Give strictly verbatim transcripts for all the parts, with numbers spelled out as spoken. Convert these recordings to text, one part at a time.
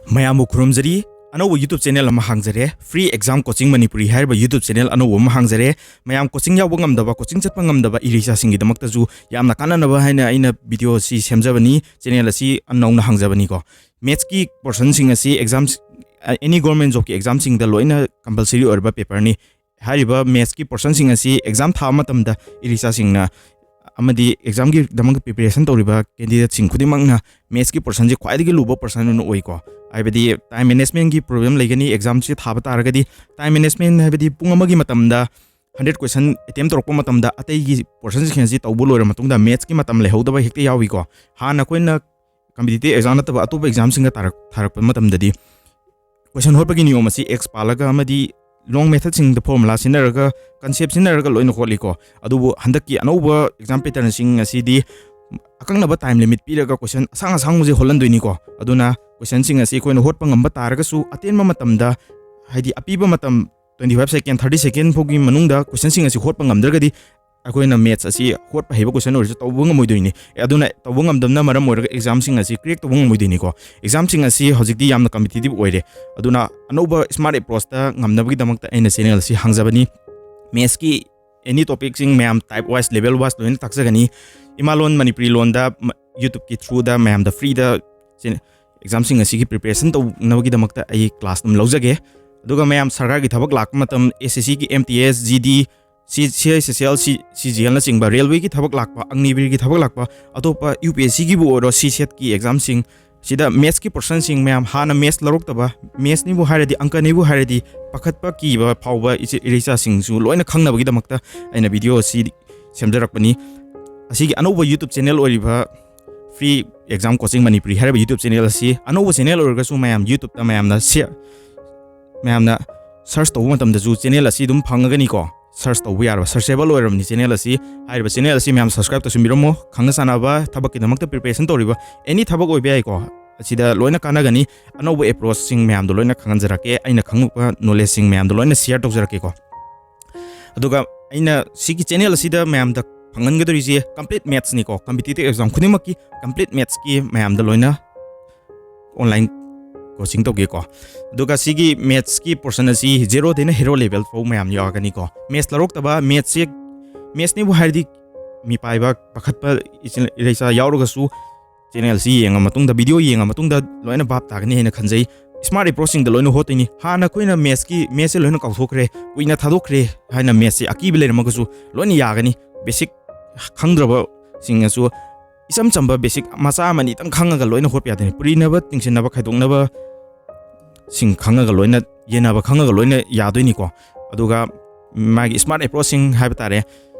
ꯃꯌꯥꯝꯕꯨ ꯈꯨꯔꯨꯝꯖꯔꯤ꯫ ꯑꯅꯧꯕ YouTube channel ꯑꯃ ꯍꯥꯡꯖꯔꯦ, Free Exam Coaching Manipuri ꯍꯥꯏꯔꯤꯕ YouTube channel ꯑꯅꯧꯕ ꯑꯃ ꯍꯥꯡꯖꯔꯦ꯫ ꯃꯌꯥꯝ coaching ꯌꯥꯎꯕ ꯉꯝꯗꯕ, coaching ꯆꯠꯄ ꯉꯝꯗꯕ ꯏꯔꯩꯆꯥꯁꯤꯡꯒꯤꯗꯃꯛꯇꯁꯨ ꯌꯥꯝꯅ ꯀꯥꯟꯅꯅꯕ ꯍꯥꯏꯅ ꯑꯩꯅ video ꯑꯁꯤ ꯁꯦꯝꯖꯕꯅꯤ, channel ꯑꯁꯤ ꯅꯧꯅ ꯍꯥꯡꯖꯕꯅꯤꯀꯣ꯫ Mathsꯀꯤ portionꯁꯤꯡ ꯑꯁꯤ exams, any government jobꯀꯤ examꯁꯤꯡꯗ ꯂꯣꯏꯅ compulsory ꯑꯣꯏꯔꯕ paperꯅꯤ꯫ ꯍꯥꯏꯔꯤꯕ Mathsꯀꯤ portionꯁꯤꯡ ꯑꯁꯤ exam ꯊꯥꯕ ꯃꯇꯝꯗ ꯏꯔꯩꯆꯥꯁꯤꯡꯅ ꯑꯃꯗꯤ examꯒꯤꯗꯃꯛ preparation ꯇꯧꯔꯤꯕ candidateꯁꯤꯡ ꯈꯨꯗꯤꯡꯃꯛꯅ Mathsꯀꯤ portionꯁꯤ ꯈ꯭ꯋꯥꯏꯗꯒꯤ ꯂꯨꯕ portion ꯑꯣꯏꯅ ꯑꯣꯏꯀꯣ꯫ ꯍꯥꯏꯕꯗꯤ time managementꯀꯤ problem ꯂꯩꯒꯅꯤ, examꯁꯤ ꯊꯥꯕ ꯇꯥꯔꯒꯗꯤ time management ꯍꯥꯏꯕꯗꯤ ꯄꯨꯡ ꯑꯃꯒꯤ ꯃꯇꯝꯗ hundred question attempt ꯇꯧꯔꯛꯄ ꯃꯇꯝꯗ ꯑꯇꯩꯒꯤ portionꯁꯤꯡ ꯑꯁꯤ ꯇꯧꯕ ꯂꯣꯏꯔ ꯃꯇꯨꯡꯗ Mathsꯀꯤ ꯃꯇꯝ ꯂꯩꯍꯧꯗꯕ ꯍꯦꯛꯇ ꯌꯥꯎꯏꯀꯣ꯫ ꯍꯥꯟꯅ ꯑꯩꯈꯣꯏꯅ competitive exam ꯅꯠꯇꯕ ꯑꯇꯣꯞꯄ examꯁꯤꯡꯒ ꯇꯥꯔꯛ-, ꯊꯥꯔꯛꯄ ꯃꯇꯝꯗꯗꯤ question ꯍꯣꯠꯄꯒꯤ ꯅꯤꯌꯣꯝ ꯑꯁꯤ X ꯄꯥꯜꯂꯒ ꯑꯃꯗꯤ long methodꯁꯤꯡꯗ formula ꯁꯤꯖꯤꯟꯅꯔꯒ, concept ꯁꯤꯖꯤꯟꯅꯔꯒ ꯂꯣꯏꯅ ꯍꯣꯠꯂꯤꯀꯣ꯫ ꯑꯗꯨꯕꯨ ꯍꯟꯗꯛꯀꯤ ꯑꯅꯧꯕ exam patternꯁꯤꯡ ꯑꯁꯤꯗꯤ ꯑꯀꯛꯅꯕ time limit ꯄꯤꯔꯒ question ꯑꯁꯥꯡ ꯑꯁꯥꯡꯕꯁꯦ ꯍꯣꯠꯍꯟꯗꯣꯏꯅꯤꯀꯣ꯫ ꯑꯗꯨꯅ questionꯁꯤꯡ ꯑꯁꯤ ꯑꯩꯈꯣꯏꯅ ꯍꯣꯠꯄ ꯉꯝꯕ ꯇꯥꯔꯒꯁꯨ ꯑꯇꯦꯟꯕ ꯃꯇꯝꯗ, ꯍꯥꯏꯗꯤ ꯑꯄꯤꯕ ꯃꯇꯝ twenty five second, thirty second ꯐꯥꯎꯒꯤ ꯃꯅꯨꯡꯗ questionꯁꯤꯡ ꯑꯁꯤ ꯍꯣꯠꯄ ꯉꯝꯗ꯭ꯔꯒꯗꯤ ꯑꯩꯈꯣꯏꯅ Maths ꯑꯁꯤ ꯍꯣꯠꯄ ꯍꯩꯕ question ꯑꯣꯏꯔꯁꯨ ꯇꯧꯕ ꯉꯝꯃꯣꯏꯗꯣꯏꯅꯤ꯫ ꯑꯦ, ꯑꯗꯨꯅ ꯇꯧꯕ ꯉꯝꯗꯕꯅ ꯃꯔꯝ ꯑꯣꯏꯔꯒ examꯁꯤꯡ ꯑꯁꯤ crack ꯇꯧꯕ ꯉꯝꯃꯣꯏꯗꯣꯏꯅꯤꯀꯣ꯫ Examꯁꯤꯡ ꯑꯁꯤ ꯍꯧꯖꯤꯛꯇꯤ ꯌꯥꯝꯅ competitive ꯑꯣꯏꯔꯦ꯫ ꯑꯗꯨꯅ ꯑꯅꯧꯕ smart approachꯇ ꯉꯝꯅꯕꯒꯤꯗꯃꯛꯇ ꯑꯩꯅ channel ꯑꯁꯤ ꯍꯥꯡꯖꯕꯅꯤ꯫ Mathsꯀꯤ any topicꯁꯤꯡ ꯃꯌꯥꯝ type wise, level wise ꯂꯣꯏꯅ ꯇꯥꯛꯆꯒꯅꯤ꯫ ꯏꯃꯥꯂꯣꯟ ꯃꯅꯤꯄꯨꯔꯤ ꯂꯣꯟꯗ ꯃ-, YouTubeꯀꯤ throughꯗ ꯃꯌꯥꯝꯗ freeꯗ ꯆꯦ-, examꯁꯤꯡ ꯑꯁꯤꯒꯤ preparation ꯇꯧꯅꯕꯒꯤꯗꯃꯛꯇ ꯑꯩ class ꯑꯗꯨꯝ ꯂꯧꯖꯒꯦ꯫ ꯑꯗꯨꯒ ꯃꯌꯥꯝ ꯁꯔꯀꯥꯔꯒꯤ ꯊꯕꯛ ꯂꯥꯛꯄ ꯃꯇꯝ, SSCꯒꯤ MTS, GD, C-, CHSL, C-, CGLꯅꯆꯤꯡꯕ, railwayꯒꯤ ꯊꯕꯛ ꯂꯥꯛꯄ, ꯑꯒꯅꯤꯕꯤꯔꯒꯤ ꯊꯕꯛ ꯂꯥꯛꯄ, ꯑꯇꯣꯞꯄ UPSCꯒꯤꯕꯨ ꯑꯣꯏꯔꯣ, CSATꯀꯤ examꯁꯤꯡ, ꯁꯤꯗ Mathsꯀꯤ portionꯁꯤꯡ ꯃꯌꯥꯝ ꯍꯥꯟꯅ Maths ꯂꯧꯔꯛꯇꯕ, Mathsꯅꯤꯕꯨ ꯍꯥꯏꯔꯗꯤ, ꯑꯪꯀꯅꯤꯕꯨ ꯍꯥꯏꯔꯗꯤ ꯄꯥꯈꯠꯄ ꯀꯤꯕ ꯐꯥꯎꯕ ꯏꯆꯦ ꯏꯔꯩꯆꯥꯁꯤꯡꯁꯨ ꯂꯣꯏꯅ ꯈꯪꯅꯕꯒꯤꯗꯃꯛꯇ ꯑꯩꯅ video ꯑꯁꯤ ꯁꯦꯝꯖꯔꯛꯄꯅꯤ꯫ ꯑꯁꯤꯒꯤ ꯑꯅꯧꯕ YouTube channel ꯑꯣꯏꯔꯤꯕ Free Exam Coaching Manipuri ꯍꯥꯏꯔꯤꯕ YouTube channel ꯑꯁꯤ ꯑꯅꯧꯕ channel ꯑꯣꯏꯔꯒꯁꯨ ꯃꯌꯥꯝ YouTubeꯇ ꯃꯌꯥꯝꯅ share, ꯃꯌꯥꯝꯅ search ꯇꯧꯕ ꯃꯇꯝꯗꯁꯨ channel ꯑꯁꯤ ꯑꯗꯨꯝ ꯐꯪꯉꯒꯅꯤꯀꯣ꯫ Search ꯇꯧꯕ ꯌꯥꯔꯕ, searchable ꯑꯣꯏꯔꯕꯅꯤ channel ꯑꯁꯤ꯫ ꯍꯥꯏꯔꯤꯕ channel ꯑꯁꯤ ꯃꯌꯥꯝ subscribe ꯇꯧꯁꯤꯟꯕꯤꯔꯝꯃꯣ꯫ ꯈꯪꯅ ꯆꯥꯟꯅꯕ ꯊꯕꯛꯀꯤꯗꯃꯛꯇ preparation ꯇꯧꯔꯤꯕ any ꯊꯕꯛ ꯑꯣꯏꯕ ꯌꯥꯏꯀꯣ꯫ ꯑꯁꯤꯗ ꯂꯣꯏꯅ ꯀꯥꯟꯅꯒꯅꯤ꯫ ꯑꯅꯧꯕ approachꯁꯤꯡ ꯃꯌꯥꯝꯗꯣ ꯂꯣꯏꯅ ꯈꯪꯍꯟꯖꯔꯛꯀꯦ꯫ ꯑꯩꯅ ꯈꯪꯉꯛꯄ knowledgeꯁꯤꯡ ꯃꯌꯥꯝꯗꯣ ꯂꯣꯏꯅ share ꯇꯧꯖꯔꯛꯀꯦꯀꯣ꯫ ꯑꯗꯨꯒ ꯑꯩꯅ ꯁꯤꯒꯤ channel ꯑꯁꯤꯗ ꯃꯌꯥꯝꯗ ꯐꯪꯍꯟꯒꯗꯧꯔꯤꯁꯦ complete Mathsꯅꯤꯀꯣ꯫ Competitive exam ꯈꯨꯗꯤꯡꯃꯛꯀꯤ complete Mathsꯀꯤ ꯃꯌꯥꯝꯗ ꯂꯣꯏꯅ online ꯀꯣꯆꯤꯡ ꯇꯧꯒꯦꯀꯣ꯫ ꯑꯗꯨꯒ ꯁꯤꯒꯤ ꯃꯦꯠꯁꯀꯤ ꯄꯣꯔꯁꯟ ꯑꯁꯤ ꯖꯦꯔꯣꯗꯩꯅ ꯍꯦꯔꯣ ꯂꯦꯚꯦꯜ ꯐꯥꯎ ꯃꯌꯥꯝ ꯌꯥꯎꯔꯒꯅꯤꯀꯣ꯫ ꯃꯦꯠꯁ ꯂꯧꯔꯛꯇꯕ, ꯃꯦꯠꯁꯁꯦ, ꯃꯦꯠꯁꯅꯦꯕꯨ ꯍꯥꯏꯔꯗꯤ ꯃꯤꯄꯥꯏꯕ ꯄꯥꯈꯠꯄ ꯏꯆꯤꯜ ꯏꯔꯩꯆꯥ ꯌꯥꯎꯔꯒꯁꯨ ꯆꯦꯅꯦꯜꯁꯤ ꯌꯦꯡꯉ ꯃꯇꯨꯡꯗ, ꯚꯤꯗꯤꯑꯣ ꯌꯦꯡꯉ ꯃꯇꯨꯡꯗ ꯂꯣꯏꯅ ꯚꯥꯞ ꯇꯥꯒꯅꯤ ꯍꯥꯏꯅ ꯈꯟꯖꯩ꯫ ꯁ꯭ꯃꯥꯔꯠ ꯑꯦꯄ꯭ꯔꯣꯆꯁꯤꯡꯗ ꯂꯣꯏꯅ ꯍꯣꯠꯇꯣꯏꯅꯤ꯫ ꯍꯥꯟꯅ ꯑꯩꯈꯣꯏꯅ ꯃꯦꯠꯁꯀꯤ, ꯃꯦꯠꯁꯁꯦ ꯂꯣꯏꯅ ꯀꯥꯎꯊꯣꯛꯈ꯭ꯔꯦ, ꯀꯨꯏꯅ ꯊꯥꯗꯣꯛꯈ꯭ꯔꯦ ꯍꯥꯏꯅ ꯃꯦꯠꯁꯁꯦ ꯑꯀꯤꯕ ꯂꯩꯔꯝꯃꯒꯁꯨ ꯂꯣꯏꯅ ꯌꯥꯒꯅꯤ꯫ ꯕꯦꯁꯤꯛ ꯈꯪꯗ꯭ꯔꯕꯁꯤꯡꯅꯁꯨ ꯏꯆꯝ ꯆꯝꯕ ꯕꯦꯁꯤꯛ ꯃꯆꯥ ꯑꯃ ꯑꯅꯤꯇꯪ ꯈꯪꯉꯒ ꯂꯣꯏꯅ ꯍꯣꯠꯄ ꯌꯥꯗꯣꯏꯅꯤ꯫ ꯄꯨꯔꯤꯅꯕ, ꯇꯤꯡꯁꯤꯟꯅꯕ, ꯈꯥꯏꯗꯣꯛꯅꯕ ꯁꯤꯡ ꯈꯪꯉꯒ ꯂꯣꯏꯅ, ꯌꯦꯟꯅꯕ ꯈꯪꯉꯒ ꯂꯣꯏꯅ ꯌꯥꯗꯣꯏꯅꯤꯀꯣ꯫ ꯑꯗꯨꯒ ꯃꯥꯒꯤ ꯁ꯭ꯃꯥꯔꯠ ꯑꯦꯄ꯭ꯔꯣꯆꯁꯤꯡ ꯍꯥꯏꯕ ꯇꯥꯔꯦ,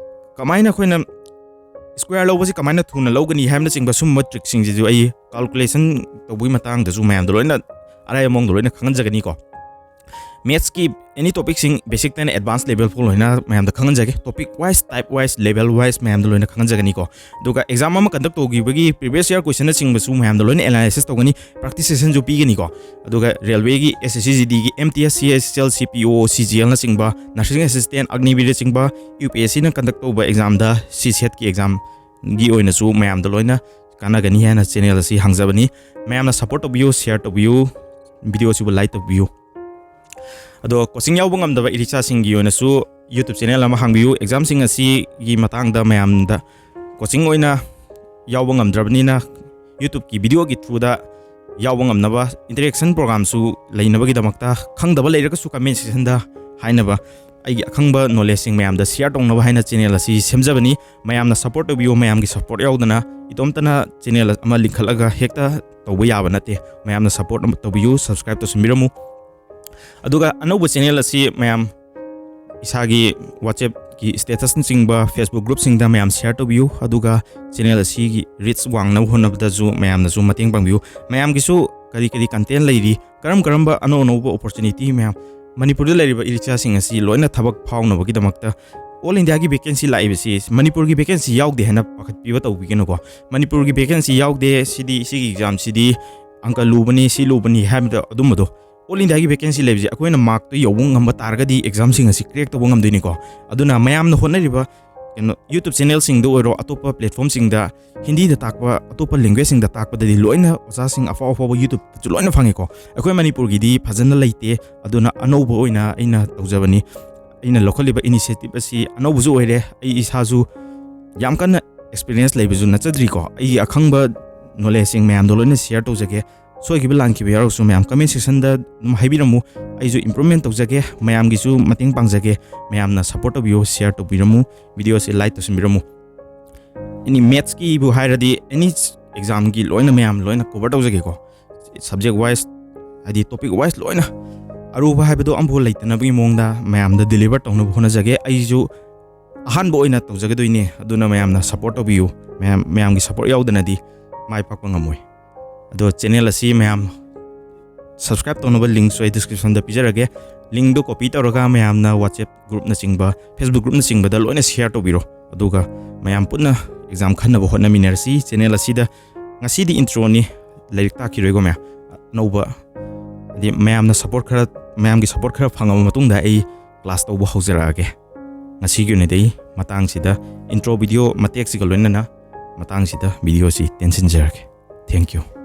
ꯀꯃꯥꯏꯅ ꯑꯩꯈꯣꯏꯅ ꯁ꯭ꯀ꯭ꯋꯦꯔ ꯂꯧꯕꯁꯤ ꯀꯃꯥꯏꯅ ꯊꯨꯅ ꯂꯧꯒꯅꯤ ꯍꯥꯏꯕꯅꯆꯤꯡꯕ ꯁꯨꯝꯕ ꯇ꯭ꯔꯤꯛꯁꯤꯡꯁꯤꯁꯨ ꯑꯩ ꯀꯥꯜꯀꯨꯂꯦꯁꯟ ꯇꯧꯕꯒꯤ ꯃꯇꯥꯡꯗꯁꯨ ꯃꯌꯥꯝꯗ ꯂꯣꯏꯅ ꯑꯔꯥꯏꯕ ꯃꯑꯣꯡꯗ ꯂꯣꯏꯅ ꯈꯪꯍꯟꯖꯒꯅꯤꯀꯣ꯫ ꯃꯦꯠꯁꯀꯤ ꯑꯦꯅꯤ ꯇꯣꯄꯤꯛꯁꯤꯡ ꯕꯦꯁꯤꯛꯇꯩꯅ ꯑꯦꯗꯚꯥꯟꯁ ꯂꯦꯚꯦꯜ ꯐꯥꯎ ꯂꯣꯏꯅ ꯃꯌꯥꯝꯗ ꯈꯪꯍꯟꯖꯒꯦ꯫ Topic wise, type wise, level wise ꯃꯌꯥꯝꯗ ꯂꯣꯏꯅ ꯈꯪꯍꯟꯖꯒꯅꯤꯀꯣ꯫ ꯑꯗꯨꯒ ꯑꯦꯛꯖꯥꯝ ꯑꯃ ꯀꯟꯗꯛ ꯇꯧꯈꯤꯕꯒꯤ ꯄ꯭ꯔꯤꯚꯤꯌꯁ ꯌꯔ ꯀꯣꯏꯁꯟꯅꯆꯤꯡꯕꯁꯨ ꯃꯌꯥꯝꯗ ꯂꯣꯏꯅ ꯑꯦꯅꯥꯂꯥꯏꯁꯤꯁ ꯇꯧꯒꯅꯤ, ꯄ꯭ꯔꯥꯛꯇꯤꯁ ꯁꯦꯁꯟꯁꯨ ꯄꯤꯒꯅꯤꯀꯣ꯫ ꯑꯗꯨꯒ ꯔꯦꯜꯋꯦꯒꯤ, ꯑꯦꯁ ꯑꯦꯁ ꯁꯤ ꯖꯤ ꯗꯤꯒꯤ, M T S, C H S L, C P O, C G ꯑꯦꯜꯅꯆꯤꯡꯕ, ꯅꯔꯁꯤꯡ ꯑꯦꯁꯤꯁꯇꯦꯟ, ꯑꯒꯅꯤꯕꯤꯔꯅꯆꯤꯡꯕ, ꯌꯨ ꯄꯤ ꯑꯦꯁ ꯁꯤꯅ ꯀꯟꯗꯛ ꯇꯧꯕ ꯑꯦꯛꯖꯥꯝꯗ, ꯁꯤ ꯁꯦꯠꯀꯤ ꯑꯦꯛꯖꯥꯝꯒꯤ ꯑꯣꯏꯅꯁꯨ ꯃꯌꯥꯝꯗ ꯂꯣꯏꯅ ꯀꯥꯟꯅꯒꯅꯤ ꯍꯥꯏꯅ ꯆꯦꯅꯦꯜ ꯑꯁꯤ ꯍꯥꯡꯖꯕꯅꯤ꯫ ꯃꯌꯥꯝꯅ ꯁꯞꯄꯣꯔꯠ ꯇꯧꯕꯤꯌꯨ, ꯁꯤꯌꯔ ꯇꯧꯕꯤꯌꯨ, ꯚꯤꯗꯤꯑꯣꯁꯤꯕꯨ ꯂꯥꯏꯛ ꯇꯧꯕꯤꯌꯨ꯫ ꯑꯗꯣ ꯀꯣꯆꯤꯡ ꯌꯥꯎꯕ ꯉꯝꯗꯕ ꯏꯔꯤꯛꯆꯥꯁꯤꯡꯒꯤ ꯑꯣꯏꯅꯁꯨ YouTube ꯆꯦꯅꯦꯜ ꯑꯃ ꯍꯥꯡꯕꯤꯌꯨ꯫ ꯑꯦꯛꯖꯥꯝꯁꯤꯡ ꯑꯁꯤꯒꯤ ꯃꯇꯥꯡꯗ ꯃꯌꯥꯝꯗ ꯀꯣꯆꯤꯡ ꯑꯣꯏꯅ ꯌꯥꯎꯕ ꯉꯝꯗ꯭ꯔꯕꯅꯤꯅ YouTubeꯀꯤ ꯚꯤꯗꯤꯑꯣꯒꯤ throughꯗ ꯌꯥꯎꯕ ꯉꯝꯅꯕ interaction programꯁꯨ ꯂꯩꯅꯕꯒꯤꯗꯃꯛꯇ ꯈꯪꯗꯕ ꯂꯩꯔꯒꯁꯨ comment sectionꯗ ꯍꯥꯏꯅꯕ, ꯑꯩꯒꯤ ꯑꯈꯪꯕ knowledgeꯁꯤꯡ ꯃꯌꯥꯝꯗ share ꯇꯧꯅꯕ ꯍꯥꯏꯅ ꯆꯦꯅꯦꯜ ꯑꯁꯤ ꯁꯦꯝꯖꯕꯅꯤ꯫ ꯃꯌꯥꯝꯅ support ꯇꯧꯕꯤꯌꯨ꯫ ꯃꯌꯥꯝꯒꯤ support ꯌꯥꯎꯗꯅ ꯏꯇꯣꯝꯇꯅ ꯆꯦꯅꯦꯜ ꯑꯃ ꯂꯤꯡꯈꯠꯂꯒ ꯍꯦꯛꯇ ꯇꯧꯕ ꯌꯥꯕ ꯅꯠꯇꯦ꯫ ꯃꯌꯥꯝꯅ support ꯑꯃ ꯇꯧꯕꯤꯌꯨ, subscribe ꯇꯧꯁꯤꯟꯕꯤꯔꯝꯃꯨ꯫ ꯑꯗꯨꯒ ꯑꯅꯧꯕ ꯆꯦꯅꯦꯜ ꯑꯁꯤ ꯃꯌꯥꯝ ꯏꯁꯥꯒꯤ WhatsAppꯀꯤ statusꯅꯆꯤꯡꯕ, Facebook groupꯁꯤꯡꯗ ꯃꯌꯥꯝ share ꯇꯧꯕꯤꯌꯨ꯫ ꯑꯗꯨꯒ ꯆꯦꯅꯦꯜ ꯑꯁꯤꯒꯤ reach ꯋꯥꯡꯅꯕ ꯍꯣꯠꯅꯕꯗꯁꯨ ꯃꯌꯥꯝꯅꯁꯨ ꯃꯇꯦꯡ ꯄꯥꯡꯕꯤꯌꯨ꯫ ꯃꯌꯥꯝꯒꯤꯁꯨ ꯀꯔꯤ ꯀꯔꯤ content ꯂꯩꯔꯤ, ꯀꯔꯝ ꯀꯔꯝꯕ ꯑꯅꯧ ꯑꯅꯧꯕ opportunity ꯃꯌꯥꯝ, ꯃꯅꯤꯄꯨꯔꯗ ꯂꯩꯔꯤꯕ ꯏꯔꯤꯛꯆꯥꯁꯤꯡ ꯑꯁꯤ ꯂꯣꯏꯅ ꯊꯕꯛ ꯐꯥꯎꯅꯕꯒꯤꯗꯃꯛꯇ all Indiaꯒꯤ vacancy ꯂꯥꯛꯏꯕꯁꯤ ꯃꯅꯤꯄꯨꯔꯒꯤ vacancy ꯌꯥꯎꯗꯦ ꯍꯥꯏꯅ ꯄꯥꯈꯠꯄꯤꯕ ꯇꯧꯕꯤꯒꯅꯨꯀꯣ꯫ ꯃꯅꯤꯄꯨꯔꯒꯤ vacancy ꯌꯥꯎꯗꯦ, ꯁꯤꯗꯤ, ꯁꯤꯒꯤ examꯁꯤꯗꯤ ꯑꯪꯀ ꯂꯨꯕꯅꯤ, ꯁꯤ ꯂꯨꯕꯅꯤ ꯍꯥꯏꯕꯗ ꯑꯗꯨꯝꯕꯗꯣ, all Indiaꯒꯤ vacancy ꯂꯩꯕꯁꯦ ꯑꯩꯈꯣꯏꯅ markꯇꯣ ꯌꯧꯕ ꯉꯝꯕ ꯇꯥꯔꯒꯗꯤ examꯁꯤꯡ ꯑꯁꯤ crack ꯇꯧꯕ ꯉꯝꯗꯣꯏꯅꯤꯀꯣ꯫ ꯑꯗꯨꯅ ꯃꯌꯥꯝꯅ ꯍꯣꯠꯅꯔꯤꯕ ꯀꯩꯅꯣ, YouTube ꯆꯦꯅꯦꯜꯁꯤꯡꯗ ꯑꯣꯏꯔꯣ, ꯑꯇꯣꯞꯄ ꯄ꯭ꯂꯦꯠꯐꯣꯝꯁꯤꯡꯗ, ꯍꯤꯟꯗꯤꯗ ꯇꯥꯛꯄ, ꯑꯇꯣꯞꯄ ꯂꯦꯡꯒ꯭ꯋꯦꯖꯁꯤꯡꯗ ꯇꯥꯛꯄꯗꯗꯤ ꯂꯣꯏꯅ ꯑꯣꯖꯥꯁꯤꯡ ꯑꯐꯥꯎ ꯑꯐꯥꯎꯕ YouTubeꯇꯁꯨ ꯂꯣꯏꯅ ꯐꯪꯉꯦꯀꯣ꯫ ꯑꯩꯈꯣꯏ ꯃꯅꯤꯄꯨꯔꯒꯤꯗꯤ ꯐꯖꯅ ꯂꯩꯇꯦ, ꯑꯗꯨꯅ ꯑꯅꯧꯕ ꯑꯣꯏꯅ ꯑꯩꯅ ꯇꯧꯖꯕꯅꯤ꯫ ꯑꯩꯅ ꯂꯧꯈꯠꯂꯤꯕ initiative ꯑꯁꯤ ꯑꯅꯧꯕꯁꯨ ꯑꯣꯏꯔꯦ, ꯑꯩ ꯏꯁꯥꯁꯨ ꯌꯥꯝ ꯀꯟꯅ ꯑꯦꯛꯁꯄꯤꯔꯤꯌꯦꯟꯁ ꯂꯩꯕꯁꯨ ꯅꯠꯆꯗ꯭ꯔꯤꯀꯣ꯫ ꯑꯩꯒꯤ ꯑꯈꯪꯕ ꯅꯣꯂꯦꯖꯁꯤꯡ ꯃꯌꯥꯝꯗꯣ ꯂꯣꯏꯅ ꯁꯤꯌꯔ ꯇꯧꯖꯒꯦ꯫ ꯁꯣꯏꯈꯤꯕ ꯂꯥꯟꯈꯤꯕ ꯌꯥꯎꯔꯒꯁꯨ ꯃꯌꯥꯝ ꯀꯃꯦꯟ ꯁꯦꯛꯁꯟꯗ ꯑꯗꯨꯝ ꯍꯥꯏꯕꯤꯔꯝꯃꯨ, ꯑꯩꯁꯨ ꯏꯝꯄ꯭ꯔꯨꯚꯃꯦꯟ ꯇꯧꯖꯒꯦ, ꯃꯌꯥꯝꯒꯤꯁꯨ ꯃꯇꯦꯡ ꯄꯥꯡꯖꯒꯦ꯫ ꯃꯌꯥꯝꯅ ꯁꯞꯄꯣꯔꯠ ꯇꯧꯕꯤꯌꯨ, ꯁꯤꯌꯔ ꯇꯧꯕꯤꯔꯝꯃꯨ, ꯚꯤꯗꯤꯑꯣꯁꯦ ꯂꯥꯏꯛ ꯇꯧꯁꯤꯟꯕꯤꯔꯝꯃꯨ꯫ ꯑꯦꯅꯤ ꯃꯦꯠꯁꯀꯤꯕꯨ ꯍꯥꯏꯔꯗꯤ ꯑꯦꯅꯤ ꯑꯦꯛꯖꯥꯝꯒꯤ ꯂꯣꯏꯅ ꯃꯌꯥꯝ ꯂꯣꯏꯅ ꯀꯣꯚꯔ ꯇꯧꯖꯒꯦꯀꯣ꯫ ꯁꯕꯖꯦꯛ ꯋꯥꯏꯁ, ꯍꯥꯏꯗꯤ ꯇꯣꯄꯤꯛ ꯋꯥꯏꯁ ꯂꯣꯏꯅ꯫ ꯑꯔꯨꯕ ꯍꯥꯏꯕꯗꯣ ꯑꯃꯐꯥꯎ ꯂꯩꯇꯅꯕꯒꯤ ꯃꯑꯣꯡꯗ ꯃꯌꯥꯝꯗ ꯗꯤꯂꯤꯚꯔ ꯇꯧꯅꯕ ꯍꯣꯠꯅꯖꯒꯦ꯫ ꯑꯩꯁꯨ ꯑꯍꯥꯟꯕ ꯑꯣꯏꯅ ꯇꯧꯖꯒꯗꯣꯏꯅꯦ, ꯑꯗꯨꯅ ꯃꯌꯥꯝꯅ ꯁꯞꯄꯣꯔꯠ ꯇꯧꯕꯤꯌꯨ꯫ ꯃꯌꯥꯝ, ꯃꯌꯥꯝꯒꯤ ꯁꯞꯄꯣꯔꯠ ꯌꯥꯎꯗꯅꯗꯤ ꯃꯥꯏ ꯄꯥꯛꯄ ꯉꯝꯃꯣꯏ꯫ ꯑꯗꯣ ꯆꯦꯅꯦꯜ ꯑꯁꯤ ꯃꯌꯥꯝ ꯁꯕꯁꯀ꯭ꯔꯥꯏꯕ ꯇꯧꯅꯕ ꯂꯤꯡꯛꯁꯨ ꯑꯩ ꯗꯤꯁꯀ꯭ꯔꯤꯞꯁꯟꯗ ꯄꯤꯖꯔꯒꯦ꯫ ꯂꯤꯡꯛꯗꯣ ꯀꯣꯄꯤ ꯇꯧꯔꯒ ꯃꯌꯥꯝꯅ WhatsApp ꯒ꯭ꯔꯨꯞꯅꯆꯤꯡꯕ, Facebook ꯒ꯭ꯔꯨꯞꯅꯆꯤꯡꯕꯗ ꯂꯣꯏꯅ ꯁꯤꯌꯔ ꯇꯧꯕꯤꯔꯣ꯫ ꯑꯗꯨꯒ ꯃꯌꯥꯝ ꯄꯨꯟꯅ ꯑꯦꯛꯖꯥꯝ ꯈꯟꯅꯕ ꯍꯣꯠꯅꯃꯤꯟꯅꯔꯁꯤ꯫ ꯆꯦꯅꯦꯜ ꯑꯁꯤꯗ ꯉꯁꯤꯗꯤ ꯏꯟꯇ꯭ꯔꯣꯅꯤ, ꯂꯥꯏꯔꯤꯛ ꯇꯥꯛꯈꯤꯔꯣꯏꯀꯣ ꯃꯌꯥꯝ꯫ ꯑꯅꯧꯕ, ꯍꯥꯏꯗꯤ ꯃꯌꯥꯝꯅ ꯁꯞꯄꯣꯔꯠ ꯈꯔ, ꯃꯌꯥꯝꯒꯤ ꯁꯞꯄꯣꯔꯠ ꯈꯔ ꯐꯪꯉꯕ ꯃꯇꯨꯡꯗ ꯑꯩ ꯀ꯭ꯂꯥꯁ ꯇꯧꯕ ꯍꯧꯖꯔꯛꯑꯒꯦ꯫ ꯉꯁꯤꯒꯤ ꯑꯣꯏꯅꯗꯤ ꯑꯩ ꯃꯇꯥꯡꯁꯤꯗ ꯏꯟꯇ꯭ꯔꯣ ꯚꯤꯗꯤꯑꯣ ꯃꯇꯦꯛꯁꯤꯒ ꯂꯣꯏꯅꯅ ꯃꯇꯥꯡꯁꯤꯗ ꯚꯤꯗꯤꯑꯣꯁꯤ ꯇꯦꯟꯁꯤꯟꯖꯔꯒꯦ꯫ Thank you꯫